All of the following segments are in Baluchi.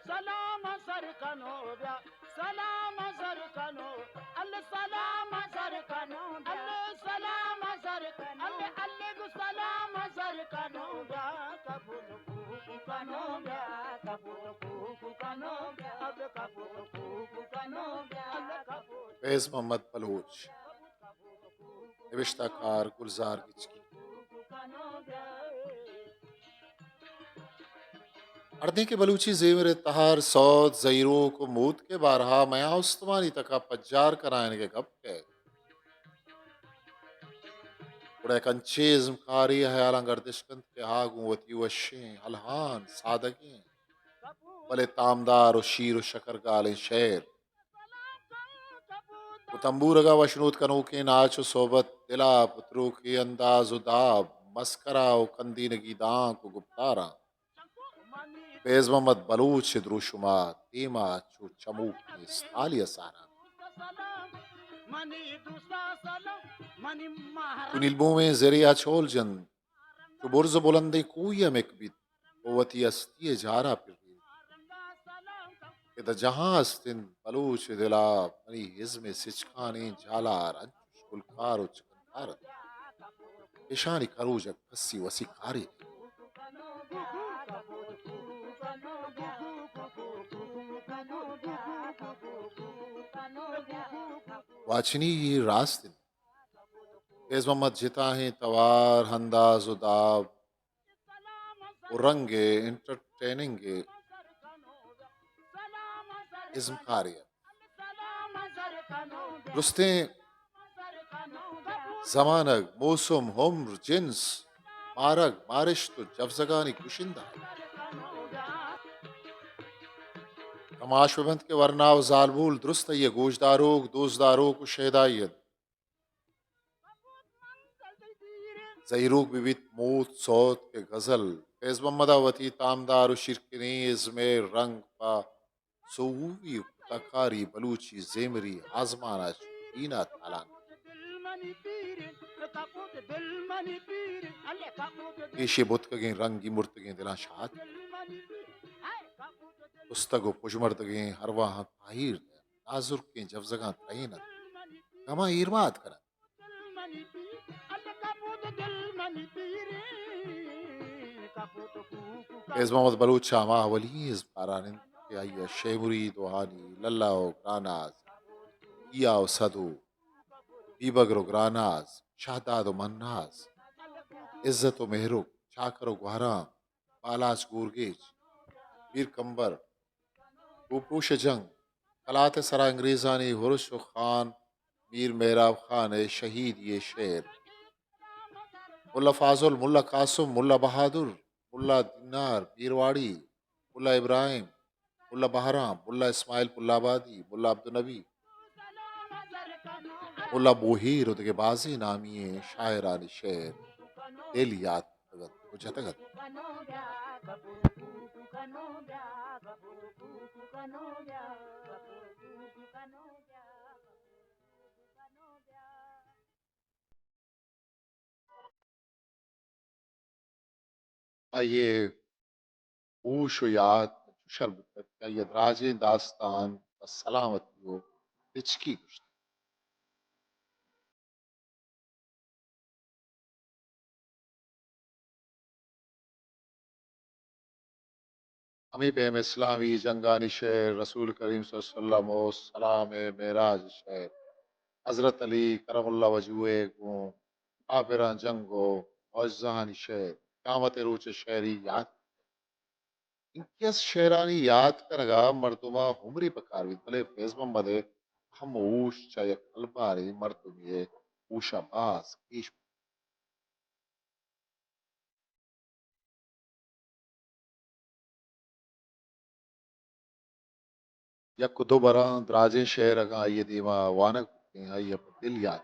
سلام سر کنو بیا، سلام سر کنو، ال سلام سر کنو بیا، ال سلام سر کنو، ال ال گو سلام سر کنو بیا، کپوت کوکو کنو بیا، کپوت کوکو کنو بیا، اب کپوت کوکو کنو بیا، ال کپوت۔ فیض محمد بلوچ۔ نبشتہ کار گلزار گچکی۔ ہردیں کہ بلوچی زیمر ءِ تہر، سوت، زہیروک ءُ موتک ءِ بارہا میاں استمانی تک ءَ پجار کنائینگ ءِ گپ کئیت، گڑا یک انچیں ازمکارے ہیالاں گردش کنت کہ آ گوں وتی وشیں، الہان، سادگیں، بلے تامدار ءُ شیر ءُ شکرگالیں شعر ءُ تمبورگ ءَ وشنود کنوکیں ناچ ءُ صحبت، دل ءَ پتروکیں انداز ءُ داب، مسکرا ءُ کندینگی دانک ءُ گپتاراں فیض محمد بلوچ ءِ دروشم ءَ دیم ءَ چو چموکیں استالے ءَ ساراں۔ چو نیلبومیں زرے ءَ چول جنت، چو برز ءُ بلندیں کوہی ءَ مک بیت ءُ وتی ہستی ءِ جار ءَ پرینت۔ ادا جہاں است انت بلوچ ءِ دل ءَ منی ازم ءِ سچکانیں جالار انچوش گلکار ءُ چکنکار انت۔ اشانی کروجگ کسی وسی کارے نہ انت۔ گواچنی راست انت۔ فیض محمد جتاہیں توار، انداز ءُ داب ءُ رنگ ءِ انٹرٹیننگ ءِ ازمکارے انت۔ درستیں زمانگ، موسم، عمر، جنس، مارگ، مارشت ءُ جوزگانی گشندہ انت۔ کماش بہ بنت کہ ورنا ءُ زالبول درست آئی ءِ گوشداروک، دوستداروک ءُ شیدائی انت۔ زہیروک بہ بیت موت، سوت کہ غزل، فیض محمد ءَ وتی تامدار ءُ شیرکنیں ازم ءِ رنگ پہ سوبی ءُ کتاکاری بلوچی زیمری آزمان ءَ چو دین ءَ تالان۔ پیشے بتکگیں رنگی مرتگیں دلاں شات، کستگ ءُ پژمردگیں ارواہاں تاہیر دنت، نازرکیں جوزگاں ترین انت، گماں ایرماد کننت۔ فیض محمد بلوچ چہ ہما اولی ازمکاران انت کہ آئی ءَ شے مرید ءُ ہانی، للہ ءُ گراناز، کیا ءُ سدو، بیبگر ءُ گراناز، شہداد ءُ مہناز، عزت ءُ مہرک، چاکر ءُ گوہرام، بالاچ گورگیج، میر کمبر، روپوش ءِ جنگ، کلات ءِ سرا انگریزانی ارش ءُ خان میر مہراب خان ءِ شہیدی ءِ شعر، ملا فاضل، ملا قاسم، ملا بہادر، ملا دینار، بیرواڑی، ملا ابراہیم، ملا بہرام، ملا اسماعیل پلآبادی، ملا عبدالنبی، ملا بوہیر ءُ دگہ بازیں نامی ئیں شاعرانی شعر دل یات کتگ انت ءُ جتگ انت۔ آئی ءِ ہوش ءُ یات چو شر بوتگ کہ آئی ءَ دراجیں داستان پہ سلامتی ءُ تچکی گوشتگ۔ ہمے پیم اسلامی جنگانی شعر، رسول کریم صلی اللہ علیہ وسلم ءُ سلام ءِ معراج ءِ شعر، حضرت علی کرم اللہ وجہہ ءِ گوں کافراں جنگ ءُ معجزہانی شعر، قیامت ءِ روچ ءِ شعری یات۔ انکس شعرانی یات کنگ ءَ مردم ءَ عمرے پکار بیت، بلے فیض محمد ءِ ہم ہوش چہ یک الباریں مردمے ءِ ہوش ءَ باز گیش بوت۔ یک ءُ دو براں دراجیں شعر اگاں آئی ءِ دیما وانگ بوتیں، آئی ءَ پہ دل یات۔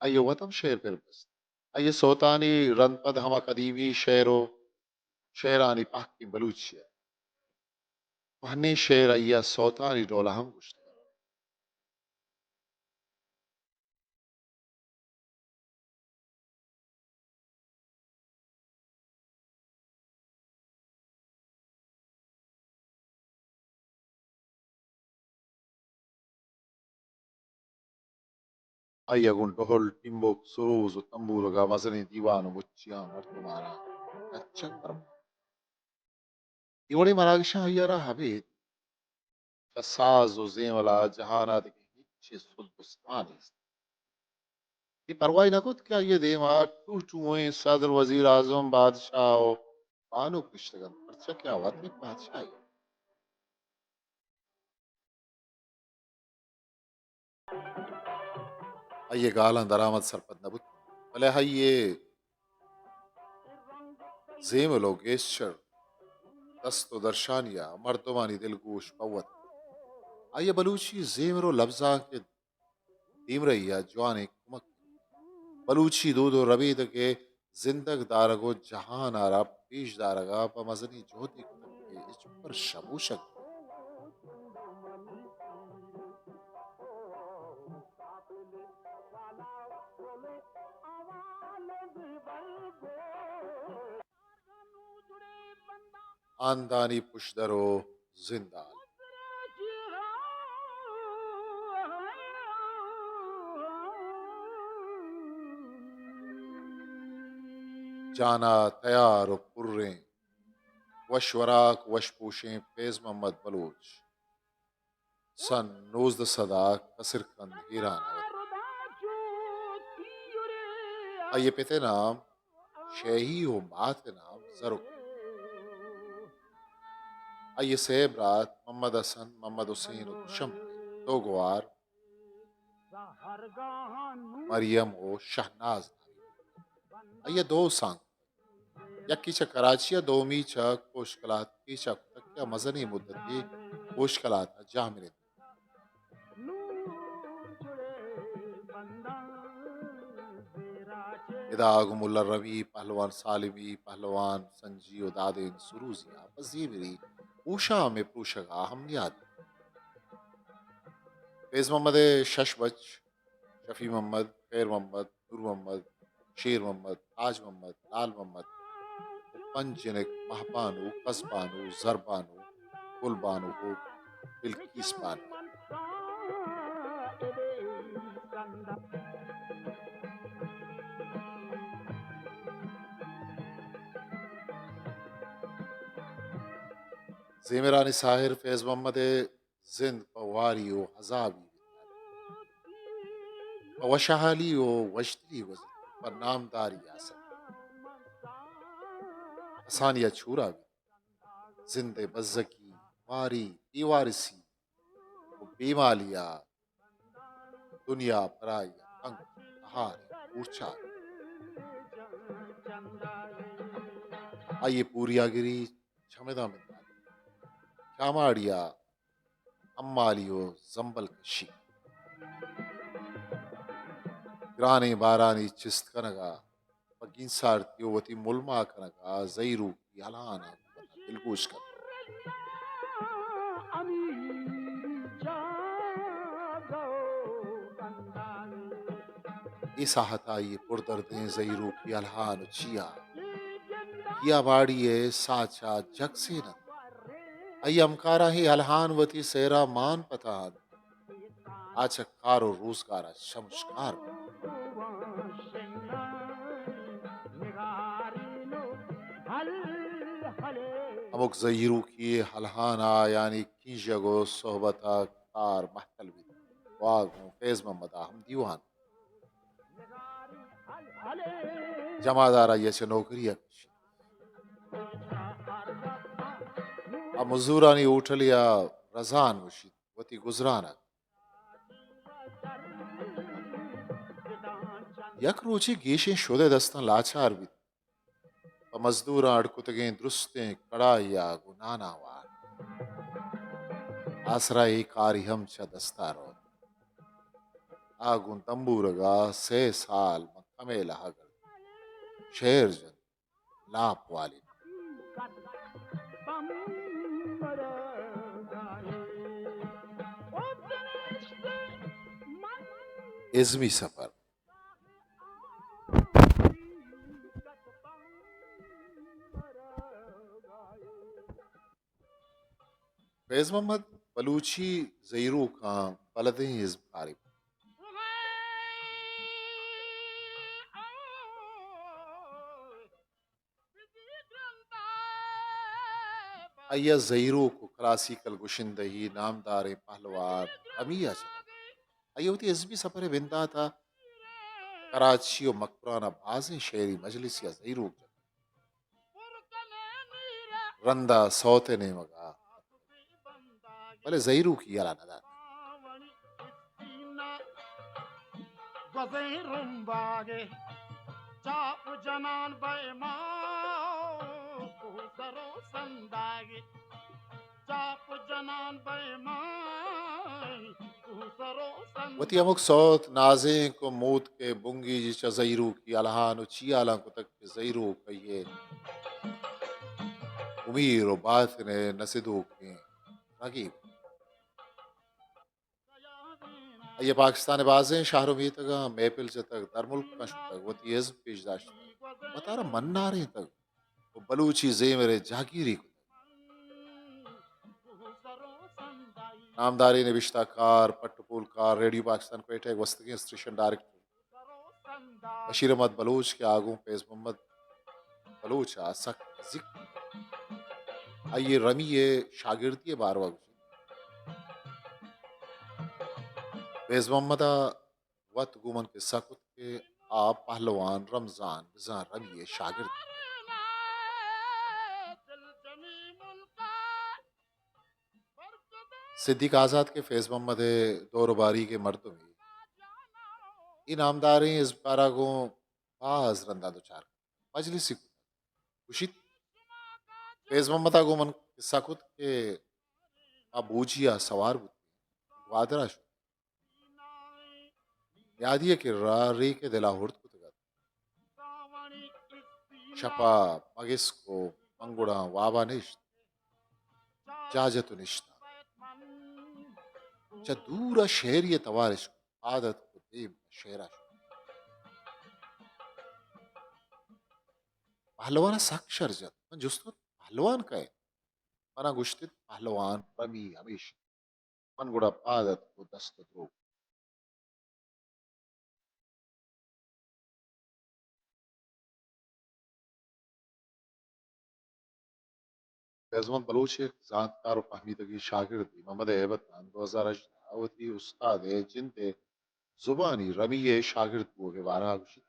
آئی ءَ وت ہم شعر پر بست۔ آئی ءِ سوتانی رند پد ہما قدیمی شعر ءُ شعرانی پہکیں بلوچی ءَ۔ کوہنیں شعر آئی ءَ سوتانی ڈول ءَ ہم گوشتگ۔ آئی ءَ گوں ڈہل، ٹمبک، سروز ءُ تمبورگ ءَ مزنیں دیوان ءُ مچیاں مردماناں کچگ پرمات۔ اے وڑیں مراگشاں آئی ءَ را ابید چہ ساز ءُ زیمل ءَ جہان ءَ دگہ ہچ سد ءُ سما نیست۔ اے پرواہ نہ کت کہ آئی ءِ دیم ءَ ٹوہ ٹوہیں صدر، وزیر اعظم، بادشاہ ءُ بانک نشتگ انت، پرچا کہ آ وت یک بادشاہے۔ آئی ءِ گالاں درآمد سرپد نہ بوت، بلے آئی ءِ زیمل ءُ گیسچر، دست ءُ درشانی ءَ مردمانی دلگوش بوت۔ آئی ءَ بلوچی زیمر ءُ لبزانک ءِ دیمرئی ءَ جوانیں کمک۔ بلوچی دود ءُ ربیدگ ءِ زندگ دارگ ءُ جہان ءَ را پیش دارگ ءَ پہ مزنیں جہدے کتگ کہ ہچبر شموشگ نہ بیت۔ ہاندانی پژدر ءُ زندان۔ جان ءَ تیار ءُ پریں، وش وراک، وش پوشیں فیض محمد بلوچ۔ سن نوزدہ سد ءَ کسرکند ایران ءَ ودی۔ آئی ءِ پت ءِ نام شیہی ءُ مات ءِ نام زرک۔ آئی ءِ سئے برات محمد حسن، محمد حسین ءُ دوشمبے، دو گوار مریم ءُ شہناز نامی۔ آئی ءَ دو سانگ، یکے چہ کراچی ءَ، دومی چہ کوشکلات کیچ ءَ کتگ کہ آ مزنیں مدتے کوشکلات ءَ جاہ منند۔ ادا گوں ملا روی، پہلوان سالمی، پہلوان سنجی ءُ دادین سروزی ءَ پہ زیمری ہوشاں ہمے پروشگ ءَ ہم نیاد۔ فیض محمد ءِ شش بچ، شفیع محمد، خیر محمد، نور محمد، شیر محمد، تاج محمد، لال محمد، پنچ جنک، مہبانو، کزبانو، زربانو، گلبانو ءُ بلقیس بانو۔ زیمرانی ساحر فیض محمد ءِ زند پہ واری ءُ عذابی بندات، پہ وشحالی ءُ وشدلی گوزیت، پہ نامداری آسر۔ کسانی ءَ چورا بیت۔ زند ءِ بزگی، واری، بے وارثی ءُ بے مالی ءَ دنیا پرائی ءَ تنگ، تہار، پورچار۔ آئی ءِ پوریاگری چمداں بندات، چاماڑی ءَ امالی ءُ زمبل کشی۔ گرانیں بارانی چست کنگ ءَ پہ گینسارتی ءُ وتی ملما کنگ ءَ زہیروکی الہاناں گوں وتا دلگوش کنت۔ اے ساہت ءَ آئی ءِ پردردیں زہیروکی الہان ءُ چیا، چیا باڑی ءِ ساچ ءَ جگ سین انت۔ آئی ءِ ہمکاراں اے الہان وتی سیر ءَ مان پتہ انت۔ آ چہ کار ءُ روزگار ءَ شمشکار بنت۔ ہمک زہیروکی الہان ءَ آیانی کنژگ ءُ صحبت ءَ کار مہتل بیت۔ واہ گوں فیض محمد ءَ ہم دیوان۔ جمعدار آئی ءَ چہ نوکری ءَ کشت۔ آ مزورانی ہوٹلے ءَ رزان گوشیت، وتی گزران ءَ۔ یک روچے گیشیں شد ءِ دستاں لاچار بیت۔ پہ مزدوراں اڈ کتگیں درستیں کڑاہے ءَ گوں ناناں وارت۔ آسرا اے کاری ہم چہ دست ءَ روت۔ آ گوں تمبورگ ءَ سئے سال من کمیل ءَ گردینت۔ شعر جنت، لاپ والینت۔ ازمی سفر۔ فیض محمد بلوچی زہیروکاں بلدیں ازمکارے۔ آئی ءَ زہیروک ءُ کلاسیکل گشندہی نامداریں پہلوان رمی ءَ چہ آئی ءَ وتی ازمی سفر ءِ بندات ءَ کراچی ءُ مکران ءَ بازیں شعری مجلسے ءَ زہیروک جت۔ رند ءَ سوت ءِ نیمگ ءَ بلے زہیروکی یلہ نہ دات۔ گوزیں رمباگے چاپ جنان بئے ما، کوسر ءُ سنداگے چاپ جنان بئے ما، کوسر ءُ سنداگے۔ وتی ہمک سوت نازینک ءُ موتک ءِ بنگیجی چہ زہیروکی الہان ءُ چیالاں کتگ کہ زہیروک آئی ءِ امیر ءُ باتن ءِ نسدوکیں رگے بوت۔ آئی ءَ پاکستان ءِ بازیں شہر ءُ میتگاں محفل جتگ، درملکاں شتگ، وتی ازم پیش داشتگ، وتارا منارینتگ ءُ بلوچی زیمر ءِ جاگیری کتگ۔ نامداریں نبشتہ کار، پٹ ءُ پول کار، ریڈیو پاکستان کوئٹہ ءِ گوستگیں اسٹیشن ڈائریکٹر بشیر احمد بلوچ کہ آ گوں فیض محمد بلوچ ءَ سک نزیک، آئی ءَ رمی ءِ شاگردی ءِ باروا گوشیت۔ فیض محمد ءَ وت گوں من کسہ کت کہ آ پہلوان رمضان بزاں رمی ءِ شاگرد۔ صدیق آزات کہ فیض محمد ءِ دور ءُ باریگ ءِ مردمے، اے نامداریں ازمکار ءَ گوں باز رنداں دچار کت۔ مجلسے کت۔ گوشیت، فیض محمد ءَ گوں من کسہ کت کہ ما بوجی ءَ سوار بوتیں، گوادر ءَ شتیں۔ نیادی ءِ کرا ریک ءِ دل ءَ ہرد کتگ ات۔ شپ ءَ مگسک ءُ من گڑا واب ءَ نشت۔ جاجت ءُ نشتاں۔ چہ دور ءَ شعری ءِ توار اشکت، پاد اتک ءُ دیم پہ شعر ءَ شت۔ پہلوان ءَ سک شر جت۔ من جست کت، پہلوان کئے؟ من ءَ گوشت ات، پہلوان رمی ہمیش۔ من گڑا پاد اتک ءُ دست ءُ دروک۔ فیض محمد بلوچ ءِ زانتکار ءُ پہمیدگیں شاگردے محمد ءِ ہیبتان دو ہزار ہژدہ ءَ وتی استاد ءِ جند ءِ زبانی رمی ءِ شاگرد بوگ ءِ بارہ ءَ گوشیت۔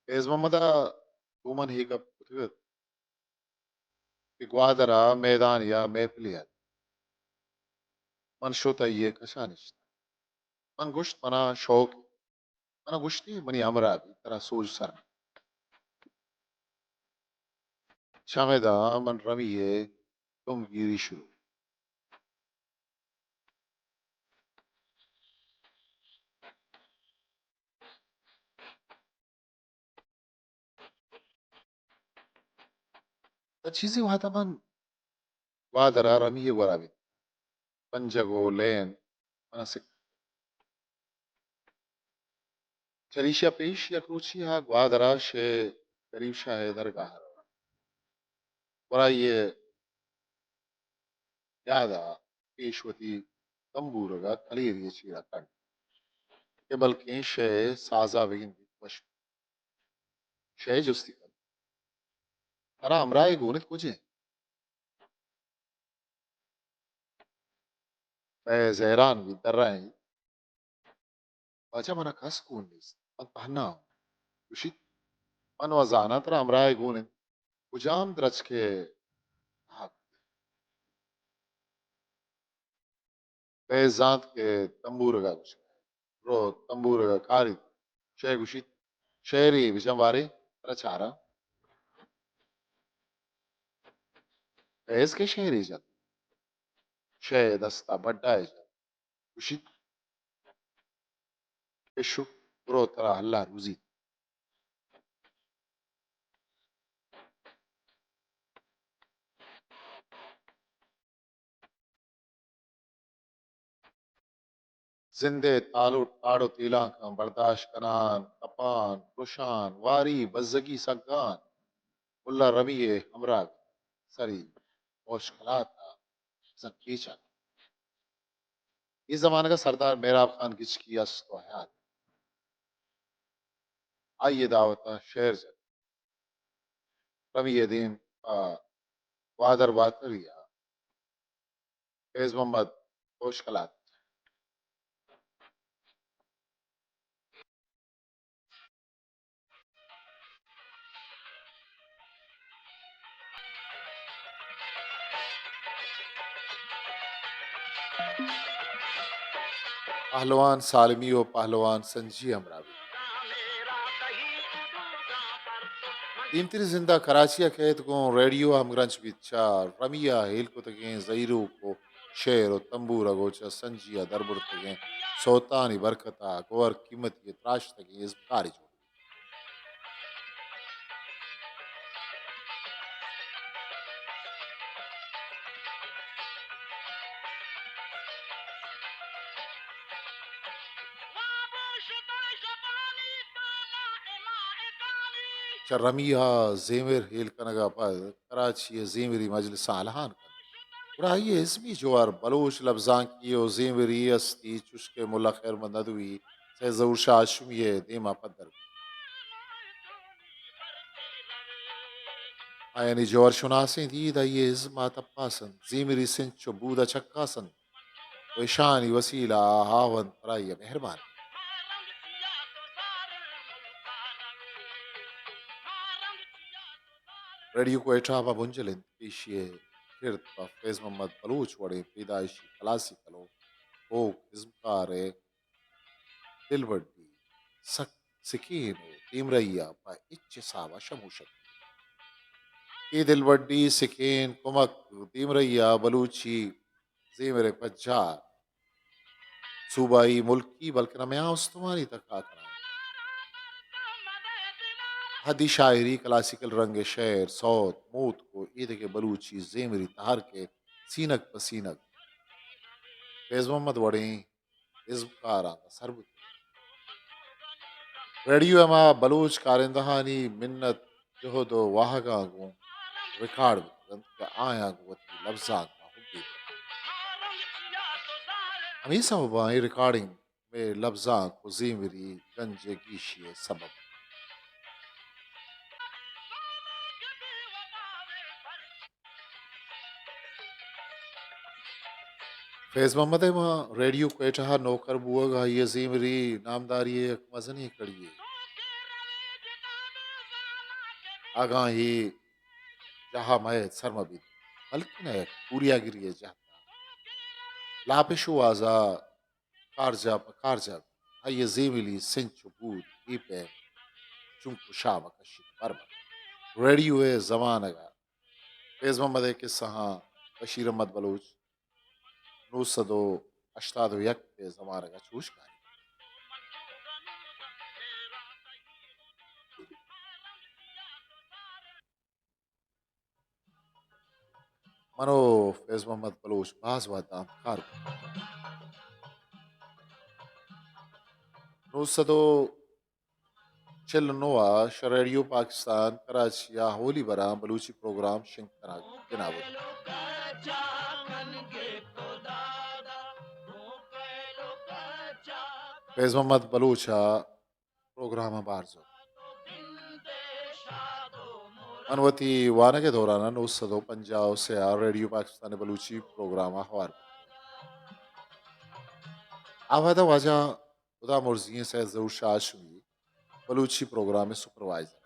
فیض محمد ءَ گوں من اے گپ کتگ ات کہ گوادر ءَ میدانے ءَ محفلے ات۔ من شت آئی ءِ کش ءَ نشت۔ من گوشت، من ءَ شوق، من ءَ گوشتی، منی ہمراہ بی، ترا سوج سر۔ چمدا من رمی ءِ دمگیری شروع۔ تاں چیزے وہد ءَ من گوادر ءَ رمی ءِ گورا بیت۔ پنجگ ءُ لین من ءَ سک۔ چریشی ءَ پیش یک روچے ءَ گوادر ءَ شے غریب شاہ ءِ درگاہ ءَ روان۔ گڑا آئی ءِ یاد ءَ پیش وتی تمبورگ ءَ کلیری ءِ چیر ءَ کنڈ کہ بلکیں شے ساز ءَ بگندیت وش۔ شے جستی کنت، ترا ہمراہے گون انت کجے؟ فیض حیران بیت، درائینیت۔ واجہ، من ءَ کس گون نیست، من تہنا آں۔ گوشیت، من وَ زاناں ترا ہمراہے گون انت، کجام درچک ءِ تہا کپتگ؟ فیض زانت کہ تمبورگ ءَ گوشگ ءَ، رو تمبورگ ءَ کاریت، شے گوشیت، شعرے بجن بارے، ترا چاراں۔ فیض کہ شعرے جت، شے دست ءَ بڈا ءَ جت۔ گوشیت، اشو، برو، ترا اللہ روزیت۔ زند ءِ تال ءُ تاڑ ءُ تیلانکاں برداشت کنان، کپان، پرشان، واری، بزگی سگان، ملا رمی ءِ ہمراہ سری ہوش کلات ءَ زنکیچ ات۔ اے زمانگ ءَ سردار مہراب خان گچکی است ءُ حیات۔ آئی ءِ دعوت ءَ شعر جت۔ رمی ءِ دیم پہ گوادر باتری ءَ فیض محمد ہوش کلات۔ پہلوان سالمی ءُ پہلوان سنجی ہمراہ بیت۔ دیمتری زند ءَ کراچی ءَ کئیت گوں ریڈیو ءَ ہمگرنچ بیت۔ چہ رمی ءَ ہیل کتگیں زہیروک ءُ شعر ءُ تمبورگ ءُ چہ سنجی ءَ دربرتگیں سوتانی برکت ءَ گوہر قیمتی ءِ تراشتگیں ازمکارے جوڑ بیت۔ چہ رمی ءَ زیمر ہیل کنگ ءَ پد کراچی ءِ زیمری مجلساں الہان کنت۔ گڑا آئی ءِ ازمی جوہر بلوچ لبزانکی ءُ زیمری ہستی چوشکہ ملا خیر محمد ندوی، سید ظہور شاہ ہاشمی ءِ دیم ءَ پدر بیت۔ آیانی جوہر شناسیں دید آئی ءِ ازم ءَ تپاس انت، زیمری سنچ ءُ بود ءَ چکاس انت ءُ اشانی وسیلہ ءَ ہاوند پرائی ءَ مہربان انت۔ ریڈیو کوئٹہ پہ بنجل انت، ایشی ءِ کرد پہ فیض محمد بلوچ وڑیں پیدائشی کلاسیکل ءُ فوک ازمکار ءِ دلبڈی، سک، سکین ءُ دیمرئی ءَ پہ ہچ حساب ءَ شموشگ بیت۔ اے دلبڈی، سکین، کمک، دیمرئی ءَ بلوچی زیمر ءِ پجار صوبائی، ملکی بلکن ہمے استمانی تک ءَ کنان انت۔ حدی شاعری، کلاسیکل رنگ ءِ شعر، سوت، موتک ءُ ایدگہ بلوچی زیمری تہرک ءِ سینگ پہ سینگ فیض محمد وڑیں ازمکاراں سر بوتگ۔ ریڈیو ہما بلوچ کارندہانی منت، جہد ءُ واہگاں گوں ریکارڈ بوتگ انت کہ آیاں گوں وتی لبزانک ءَ ہبی دات۔ ہمے سبب ءَ اے ریکارڈنگ مئے لبزانک ءُ زیمری گنج ءِ گیشی ءِ سبب۔ فیض محمد ءِ ما ریڈیو کوئٹہ ءَ نوکر بوگ ءَ آئی ءِ زیمری نامداری ءِ یک مزنیں کڑی یے۔ اگاں اے جاہ ءَ مئے سر مہ بیت، بلکن ءَ یک پوریاگری ءِ جہد ءَ لاپ ءِ شوہاز ءَ کارجاہ پہ کارجاہ بیت۔ آئی ءِ زیملی سنچ ءُ بود اے پیم چنکو شام ءَ کشیت بر بنت۔ ریڈیو ءِ زمانگ ءَ فیض محمد ءِ کسہاں بشیر احمد بلوچ نو سد ءُ ہشتاد ءُ یک ءِ زمانگ ءَ چوش کاریت۔ من ءُ فیض محمد بلوچ باز وھد ءَ ہمکار بوتگ۔ نو سد ءُ چل ءُ نو ءَ شہ ریڈیو پاکستان کراچی ءَ اولی براں بلوچی پروگرام شنگ کنگ بنا بوت۔ فیض محمد بلوچ ءَ پروگرام ءَ بہر زرت۔ من وتی وانگ ءِ دوران ءَ نو سد ءُ پنجاہ ءُ سے ءَ ریڈیو پاکستان ءِ بلوچی پروگرام ءَ ہوار بوتگ۔ آ وھد ءَ واجہ ہدا مرزی ءِ سید ظہور شاہ ہاشمی بلوچی پروگرام ءِ سپروائزر۔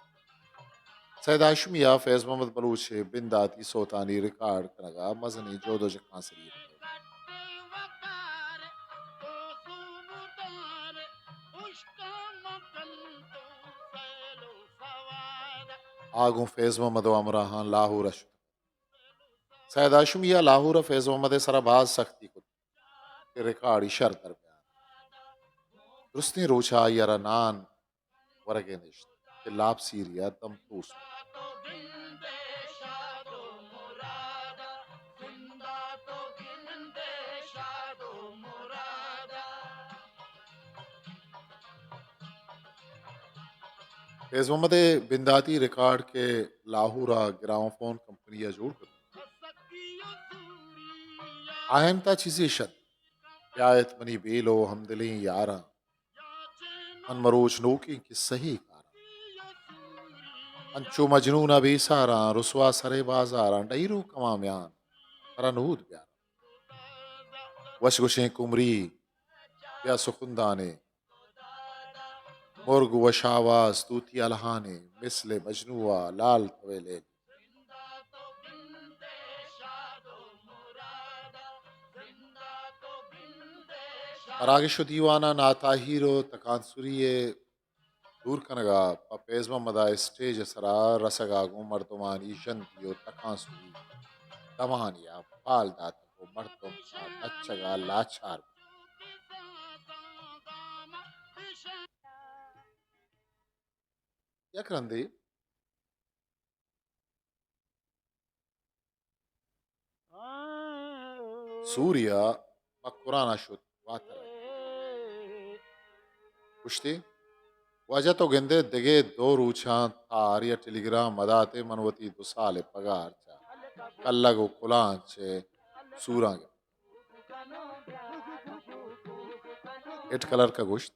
سید ہاشمی ءَ فیض محمد بلوچ ءِ بنداتی سوتانی ریکارڈ کنگ ءَ مزنیں جہد ءُ جکانسری بوتگ۔ آ گوں فیض محمد ءُ ہمراہاں لاہور ءَ شت۔ سید ہاشمی ءَ لاہور ءَ فیض محمد ءِ سرا باز سختی کت کہ ریکارڈ ءِ شر در بیان۔ درستیں روچ ءَ آئی ءَ را نان ورگ ءَ نشت کہ لاپ سیری ءَ دم توس بوت۔ فیض محمد ءِ بنداتی ریکارڈ کہ لاہور ءَ گراموفون کمپنی ءَ جوڑ کتگ، آہمتا چیزے شت، بیا ات منی بیل ءُ ہمدلیں یاراں، من مروچ نوکیں کسہے کاراں۔ انچو مجنون ءَ بے ساراں، رسوا سر ءِ بازاراں، ڈہیروک ہما میان، ترا نود بیاراں۔ وش گوشیں کمری، بیا سخندانے، مرگ وش آواز طوطی الہانے، مثل مجنو ءَ لال تو ئے لیلی۔ پراگش ءُ دیوان ءَ ناتاہیر ءُ تکانسری ءِ دور کنگ ءَ پہ فیض محمد ءَ اسٹیج ءِ سرا رسگ ءَ گوں مردمانی ژندی ءُ تکانسری دمانے ءَ پال داتگ ءُ مردم پہ نچگ ءَ لاچار بوتگ۔ یک رندے سوریا مکران ءَ شت واتر ءَ۔ گوشتی، واجہ تو گندے دگہ دو روچاں تھا آریا ٹیلیگرام مداتے، من وتی دو سال ءِ پگار چہ کلگ ءُ کلانچ ءِ سوراں گپت۔ ہیڈ کلرک ءَ گوشت،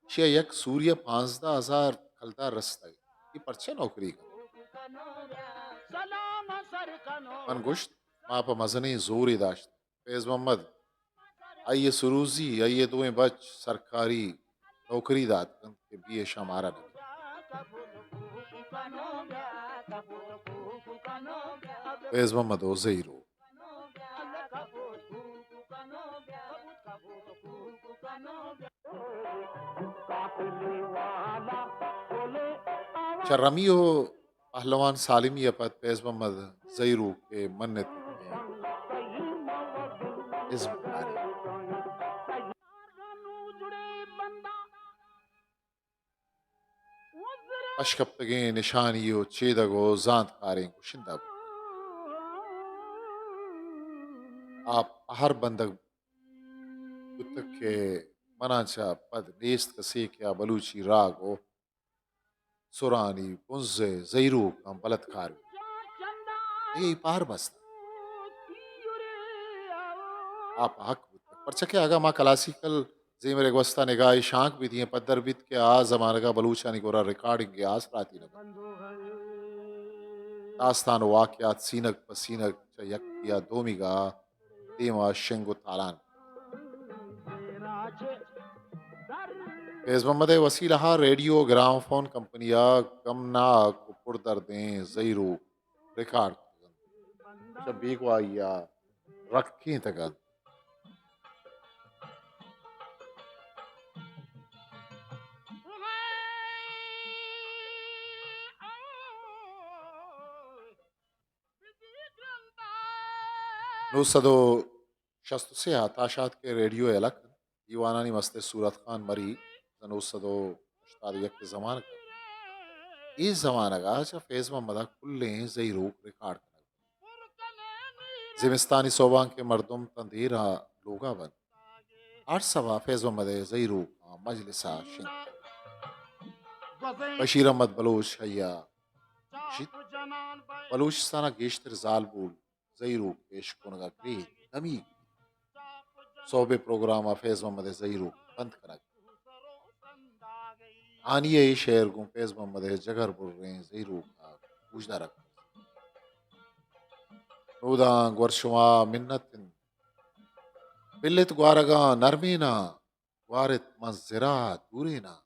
ایشی ءَ یک سوری ءَ پانزدہ ہزار کلدار رستگ، اے پرچا نوکری کنت؟ من گوشت، ما پہ مزنیں زورے داشت۔ فیض محمد، آئی ءِ سروزی، آئی ءِ دوئیں بچ سرکاری نوکری دات کنت کہ بی ایشاں مارا نہ بیت۔ فیض محمد ءُ زہیروک۔ چہ رمی ءُ پہلوان سالمی ءَ پد فیض محمد زہیروک ءِ منت ازم کاری۔ پشکپتگیں نشانی ءُ چیدگ ءُ زانتکاریں گشندہ بوت۔ آ پہر بندگ بوتگ کہ منا چہ پد نیست کسے کہ آ بلوچی راگ ءُ سرانی بنز ءِ زہیروکاں بلتکار بیت۔ اے پہر بست۔ آ پہ حق بوتگ۔ پرچا کہ اگاں ما کلاسیکل زیمر ءِ گوست ءَ نگاہے شانک بہ دئیں، پدر بیت کہ آ زمانگ ءَ بلوچانی گورا ریکارڈنگ ءِ آسراتی نہ بوت۔ داستان ءُ واقعات سینگ پہ سینگ چہ یکے ءَ دومیگ ءَ دیم ءَ شنگ ءُ تالان۔ فیض محمد ءِ وسیلہ ءَ ریڈیو ءُ گراموفون کمپنی ءَ گمناک ءُ پردردیں زہیروک ریکارڈ کتگ انت، چہ بیگواہی ءَ رکینتگ انت۔ نو سد ءُ شست ءُ سے ءَ تاشات کہ ریڈیو ءِ الک انت، دیوانانی مست ءِ صورت خان مری، نو سد ءُ ہشتاد ءُ یک ءِ زمانگ ءَ۔ اے زمانگ ءَ چہ فیض محمد ءَ کلیں زہیروک ریکارڈ کنگ۔ زمستانی سوبانک ءَ مردم تاں دیر ءَ لوگ ءَ بنت۔ ہر سبا فیض محمد ءِ زہیروکاں مجلس ءَ شنگ۔ بشیر احمد بلوچ ءَ گوشیت، بلوچستان ءَ گیشتر زالبول زہیروک پیش کنگ ءَ گریت، دمیگ۔ سہب ءِ پروگرام ءَ فیض محمد ءِ زہیروک بند کنگ۔ ہانی ءِ اے شعر گوں فیض محمد ءِ جگر بریں زہیروک ءَ گوشدارگ۔ نوداں گور شما منت انت۔ پلت گوارگاں نرمیناں، گوارت من زرا دوریناں۔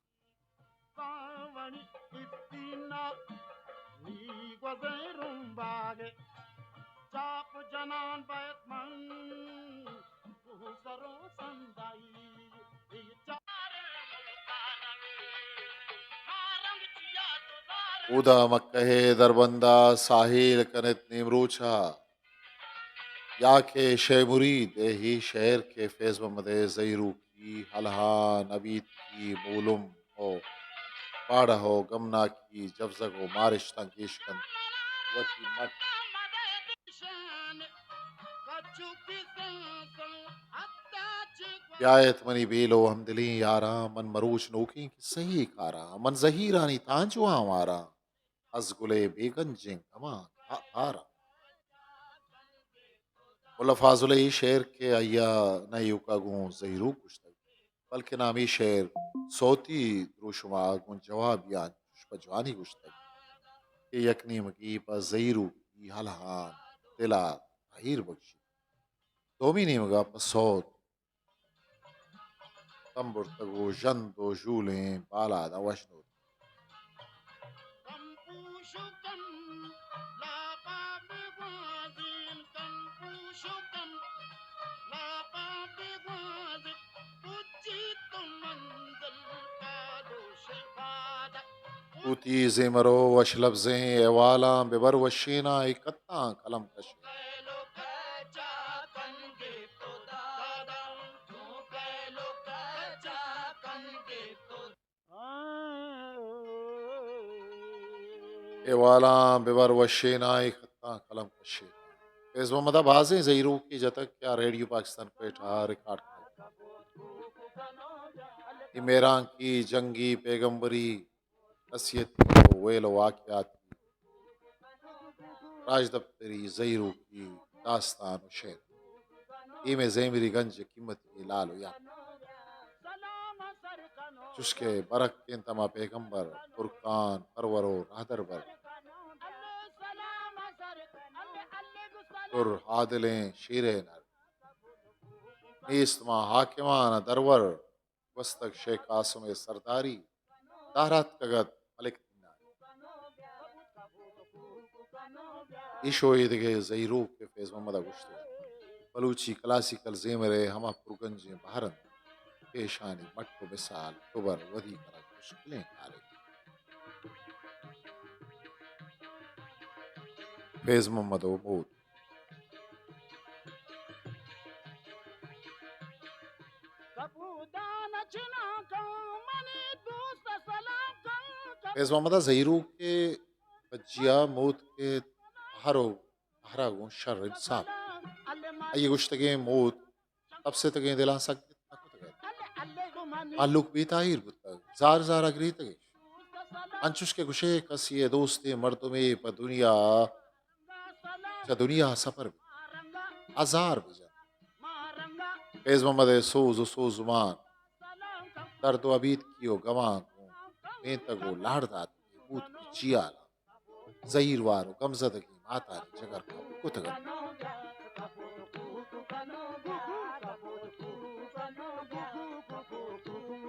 اودا مکہ ءِ دربند ءَ ساہیل کنت نیمروچ ءَ۔ یا کہ شے مرید ءِ اے شعر کہ فیض محمد ءِ زہیروکی، الہان، ابیتکی، مولم ءُ باڑہ ءُ گمناکی، جبزگ ءُ مارشتاں گیش کنت۔ وتی مٹ بیایت منی بیل و ہمدلیں یاراں، من مروچ نوکیں کسہے کاراں، من زہیرانی تانجواں ماراں، از گلے بے گنجیں گماں تھا-، تھاراں۔ ملا فاضل ءِ اے شعر کہ آئی ءَ نہ ایوکا گوں زہیروک گوشتگ، بلکن ہمے شعر سوتی دروشم ءَ گوں جوابیاں چش پہ جوانی گوشتگ کہ یک نیمگے پہ زہیروکی ہلہاں دل ءَ تاہیر بکشیت، دومی نیمگ ءَ پہ سوت تمبرتگ و ژند و ژولیں بالاداں وش نوت۔ کوتی زیمرو وش لبزیں احوالاں ببر وشیناں اے کتاں قلم کشیں۔ احوالاں ببر وشیناں اے کتاں قلم کشیں۔ فیض محمد ءَ بازیں زہیروکے جتگ کہ آ ریڈیو پاکستان کوئٹہ ءَ ریکارڈ کنگ۔ اے مہرانکی، جنگی، پیغمبری، نصیحتی و ویل و واقعاتی، راجدپتری، زہیروکی، داستان و شعر، اے مئے زیمری گنج قیمتی لال و یات۔ چوشکہ برک انت ہما پیغمبر، فرقان، پرور و راہدربر، پر عادلیں شیریں نر، نیست ماں حاکماں درور، گوستگ شیخ قاسم ءِ سرداری، دار آتکگ ات ملک دینار۔ ایشو اے دگہ زہیروک کہ فیض محمد ءَ گوشتگ، بلوچی کلاسیکل زیمر ءِ ہما پرگنجیں بہر انت کہ ایشانی مٹ و مثال دوبر ودی کنگ مشکلیں کارے۔ فیض محمد و موت۔ فیض محمد ءَ زہیروک ءِ پجیا موت کہ ہر و ہرا گوں شر انصاف۔ آئی ءَ گوشتگیں موت تپستگیں دلاں سگت نہ کتگ ات۔ مہلوک بے تاہیر بوتگ، زار زار ءَ گریتگ اش۔ انچوش کہ گوشے کسی ءِ دوستیں مردمے پہ دنیا، چہ دنیا سپر بیت، ہزار بجن۔ فیض محمد ءِ سوز و سوزمان، درد و ابیتکی و گماں گوں مینتگ و لہڑ دات بوت کہ چیال زہیروار و گمزدگیں ماتانی جگر کپ کتگ انت۔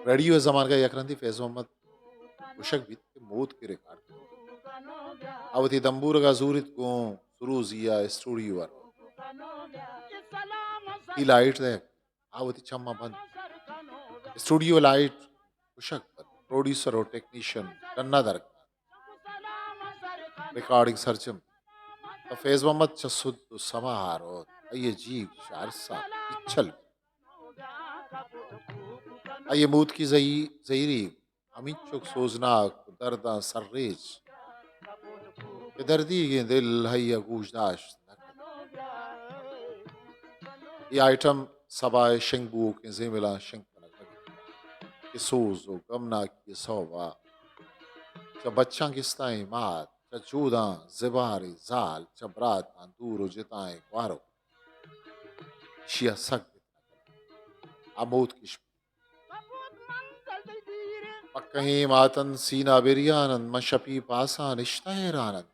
ریڈیو ءِ زمانگ ءَ یک رندے فیض محمد گوشگ بیت کہ موت کہ ریکارڈ کنت، آ وتی دمبورگ ءَ زوریت گوں سروزی ءَ اسٹوڈیو ءَ روت۔ تی لائٹ دئیگ، آ وتی چماں بند۔ اسٹوڈیو لائٹ گوشگ بنت، پروڈیوسر و ٹیکنیشن ڈن ءَ در کپت۔ ریکارڈنگ سرجم۔ پہ فیض محمد چہ سد و سما ءَ روت۔ آئی ءِ جیگ چہ ارس ءَ پچل بیت۔ آئی ءِ موتکی زہی-، زہیری ہمینچک سوزناک و درداں سرریچ کہ دردیگیں دل آئی ءَ گوش داشت نہ کنت۔ اے آئٹم سبا ءِ شنگ بوؤکیں زیملاں شنگ کنگ نہ بیت کہ سوز و گمناکی ءِ سوب ءَ چہ بچاں گستائیں مات، چہ جوداں زباریں زال، چہ براتاں دور و جتائیں گوارو، ایشی ءَ سک بت نہ کنت۔ آ موتک اش بیت۔ پکہیں ماتن سینہ بریان انت، من شپی پاساں نشتہ حیران انت۔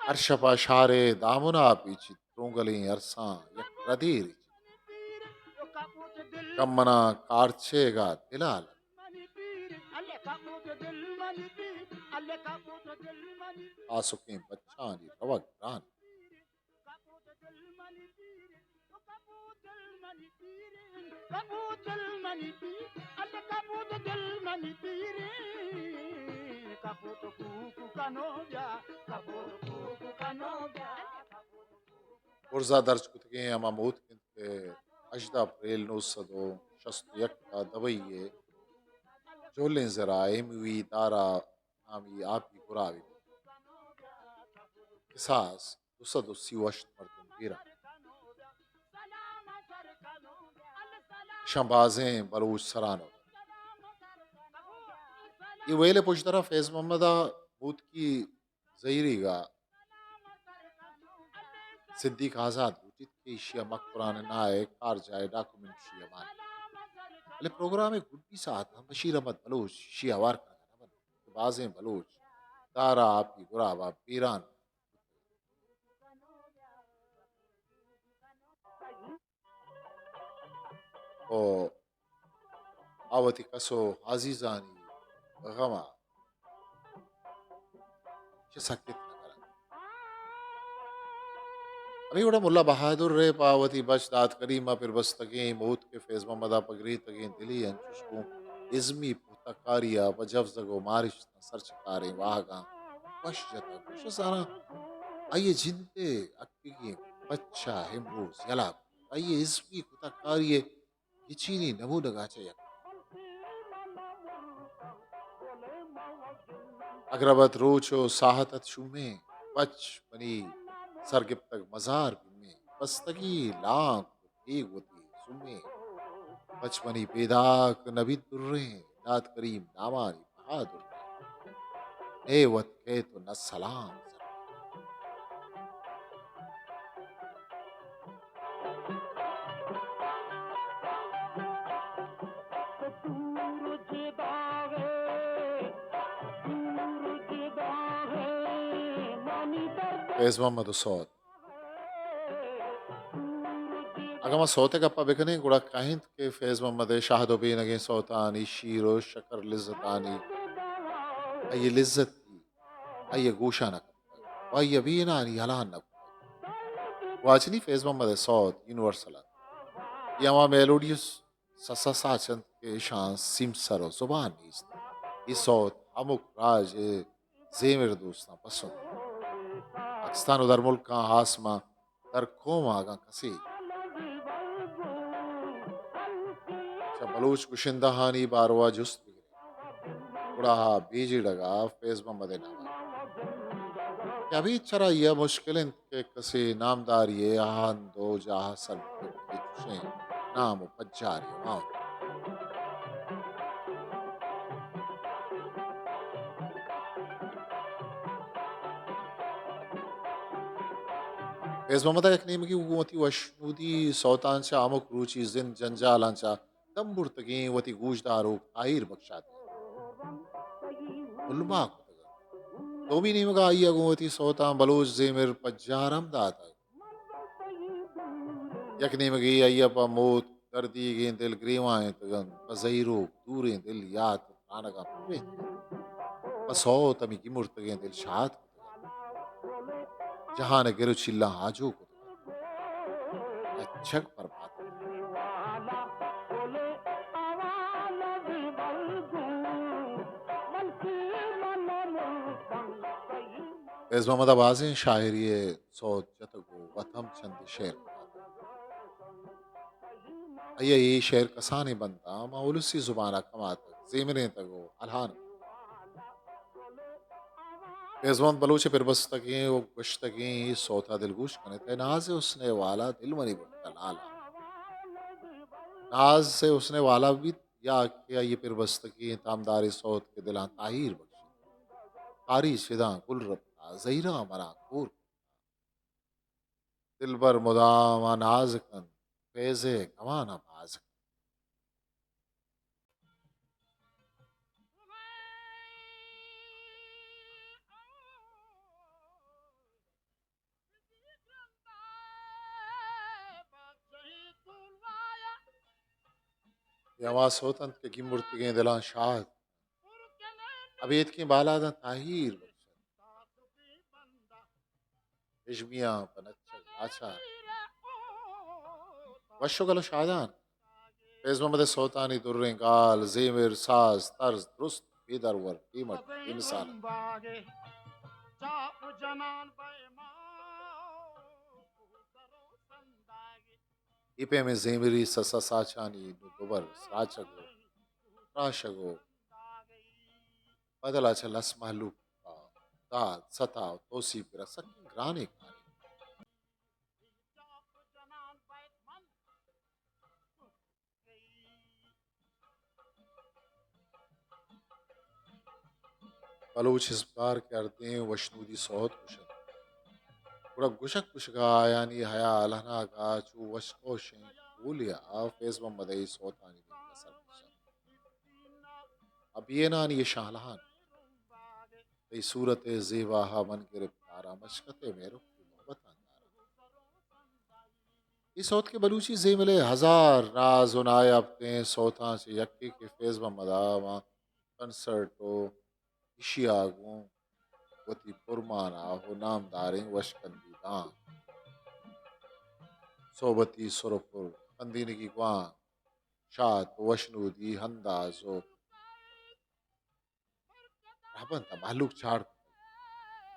ہر شپ ءَ شار ءِ دامن ءَ پیچیت، ترونگلیں ارساں یک ردے ریچیت۔ کمناں کارچیگ ءَ دلال انت۔ آسکیں بچانی روگ گران انت۔ برزا درج کتگیں ہما موتک انت کہ ہژدہ اپریل نو سد و شست و یک ءَ دبئی ءِ جہلیں زر ءَ ایم وی دارا نامی آپی گراوے بوت۔ کساس دو سد و سی و ہشت مردم بیران۔ چہ بازیں بلوچ سرانو۔ اے ویل ءِ پژدر ءَ فیض محمد ءَ موتکی زہیریگ ءَ صدیق آزاد لوٹیت کہ ایشی ءَ مکران ءِ ناہ ءِ کارجاہ ءِ ڈاکومنٹری ءَ مان، بلے پروگرام ءِ گڈی ساعت ءَ بشیر احمد بلوچ ایشی ءَ ہوار کنگ ءَ نہ بنت کہ بازیں بلوچ دار ءَ آپی گراب ءَ بیران ءُ آ وتی کس ءُ عزیزانی غم ءَ چہ سکت نہ کن انت۔ ہمے وڑ ءَ ملا بہادر ءَ پہ وتی بچ داد کریم ءَ پر بستگیں موتک ءِ فیض محمد ءَ پگریتگیں دلی انچوش گوں ازمی پہتکاری ءَ پہ جوزگ ءُ مارشتاں سرچکاریں واہگاں وش جتگ۔ وش زاناں آئی ءِ جند ءِ حقیقی بچ ءَ امروز یلہ آئی ءِ ازمی کتککاری ءِ گچینی نمونگ ءَ چہ یک۔ اگر ابت روچ ءُ ساہت ات شومیں، بچ منی سرگپتگ مزار بیمیں، بستگی لانک ءُ تیگ وتی سومیں، بچ منی پیداک نبیت دریں، داد کریم نامانی بہادر۔ نہ وت کئیت ءُ نہ سلام۔ فیض محمد ءُ سوت۔ اگاں ما سوت ءِ گپ ءَ بکنیں، گڑا کاینت کہ فیض محمد ءِ شہد ءُ بینگیں سوتانی شیر ءُ شکر لذتانی آئی ءِ لذت آئی ءِ گوشان ءَ کپتگ ءُ آئی ءِ بینانی ہلان نہ بوتگ۔ گواچنی فیض محمد ءِ سوت یونیورسل انت۔ اے ہما میلوڈیس سسا ساچ انت کہ اشاں سیمسر ءُ زبان نیست۔ اے سوت ہمک راج ءِ زیمر دوستاں پسند۔ پاکستان ءُ درملکاں ہاس ماں در قوم ءَ اگاں کسے چہ بلوچ گشندہانی باروا جست بگرے، گڑا آ بے جیڑگ ءَ فیض محمد ءِ نام ءَ کہ ابید چرآئی ءَ مشکل انت کہ کسے نامداری ءِ ہند ءُ جاہ ءَ سر بکپیت کہ چشیں نام ءُ پجارے ءَ مان۔ فیض محمد ءَ یک نیمگے گوں وتی وشنودی سوتاں چہ ہمک روچی زند جنجالاں چہ دم برتگیں وتی گوشداروک تاہیر بخش ءَ دات۔ ملما کتگ۔ دومی نیمگ ءَ آئی ءَ گوں وتی سوتاں بلوچ زیمر پجار ہم داتگ۔ یک نیمگے آئی ءَ پہ موت دردیگیں دل گریوائینتگ انت، پہ زہیروک دوریں دل یات ءُ ترانگاں پرینتگ انت، پہ سوت ہمے گیمرتگیں دل شاد کتگ انت، جہان ءِ گر ءُ چیلاں آجو کتگ انت، لچگ پر باتگ انت۔ فیض محمد ءَ بازیں شاعری ءِ سوت جتگ ءُ وت ہم چندے شعر کتگ۔ آئی ءَ اے شعر کسانیں بنداں ماں السی زبان ءَ کماتگ، زیمرینتگ ءُ الہان کتگ۔ فیض محمد بلوچ ءِ پربستگیں ءُ گوشتگیں اے سوت ءَ دلگوش کن ات، اے ناز ءِ حسن ءِ والا دل منی بوتہ لالا۔ ناز ءِ حسن ءِ والا بیت یا کہ آئی ءِ پربستگیں تامداریں سوت کہ دلاں تاہیر بخشیت۔ قاری شداں گل رپتا، زہیراں مراں کور۔ دلبر مدام ءَ ناز کنت، فیض ءِ گمان ءَ باز کنت۔ اے ہما سوت انت کہ گیمرتگیں دلاں شاد، ابیتکیں بالاداں تاہیر بخشنت۔ ہژمیاں پہ نچگ لاچار۔ وش ءُ گل ءُ شادان۔ فیض محمد ءِ سوتانی دریں گال، زیمر، ساز، طرز، درست بے درور، بے مٹ، بے مثال انت۔ اے پیمیں زیمری سسا ساچانی نوں دوبر سراچگ ءُ تراشگ ءُ بدل ءَ چہ لس مہلوک ءَ داد، ستا ءُ توسیپ گرگ سکیں گرانیں کارے۔ بلوچ ازمکار کہ ہردیں وشنودی سوت گوشنت، گڑا گوشگ گوشگ ءَ آیانی حیال ہناگ ءَ چو وشکوشیں کولے ءَ فیض محمد ءِ سوتانی نیمگ ءَ سر بوت۔ ابینانی شاہلہان، تئی صورت زیبا ءَ من گرفتاراں، مشکت ءِ مہرک محبتاں داراں۔ اے سوت کہ بلوچی زیمل ءِ ہزار ناز ءُ نایاب تریں سوتاں چہ یکے کہ فیض محمد ءَ ماں کنسرٹ ءُ ایشی ءَ گوں وتی پرمانا ءُ نامداریں وشکندی داں، صحبتی سر ءُ پر، کندینگی گوانک، شات ءُ وشنودی انداز ءُ رہبند ءَ مہلوک چاڑ کتگ۔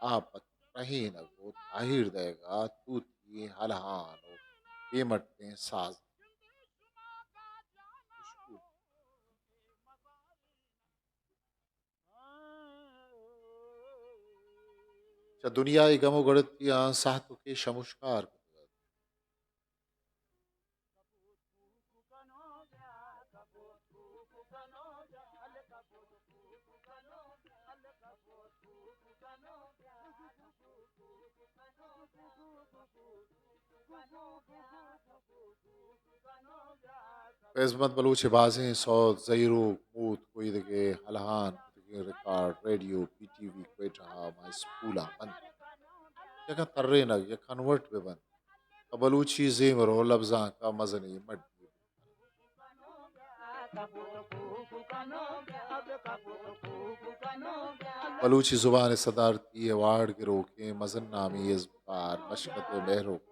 آ پہ رہینگ ءُ تاہیر دئیگ ءَ توتی الہان ءُ بے مٹیں ساز۔ چہ دنیا ءِ گم ءُ گڑتیاں ساہتکے شموشکار کتگ ات۔ فیض محمد بلوچ ءِ بازیں سوت، زہیروک، موتک ءُ ایدگہ الہان کتگیں record radio P T V Quetta ءَ ماں اسپولاں بنت، یکاں ترینگ یا کنورٹ بہ بنت، پہ بلوچی زیمر ءُ لبزانک ءَ مزنیں مڈی۔ بلوچی زبان ءِ صدارتی ایوارڈ گروکیں مزن نامی ازمکار مشکت ءِ مہروک،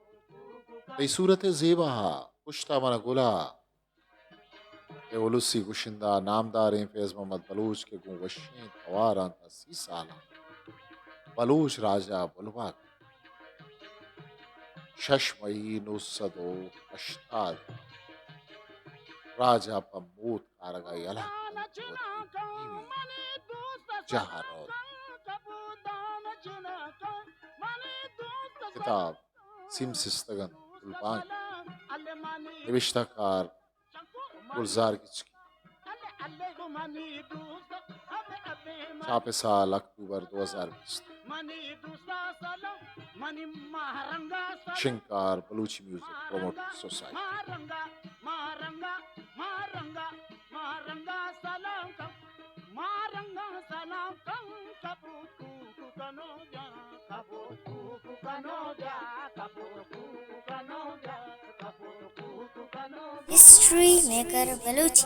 تئی صورت زیبا ءَ، کشتا من گلا ءِ السی گشندہ نامداریں فیض محمد بلوچ کہ گوں وشیں تواراں تاں سی سالاں بلوچ راج ءَ بلوا کت۔ شش مئی نو سد ءُ ہشتاد راج ءَ پہ موتک آرگ ءَ یلہ کنت ءُ وتی نیمی جاہ ءَ روت۔ کتاب سیم سستگ انت گلبانک۔ نبشتہ کار گلزار گچکی۔ چاپ سال اکتوبر دو ہزار بیست۔ شنگکار Balochi music promoter society. History maker Balochi.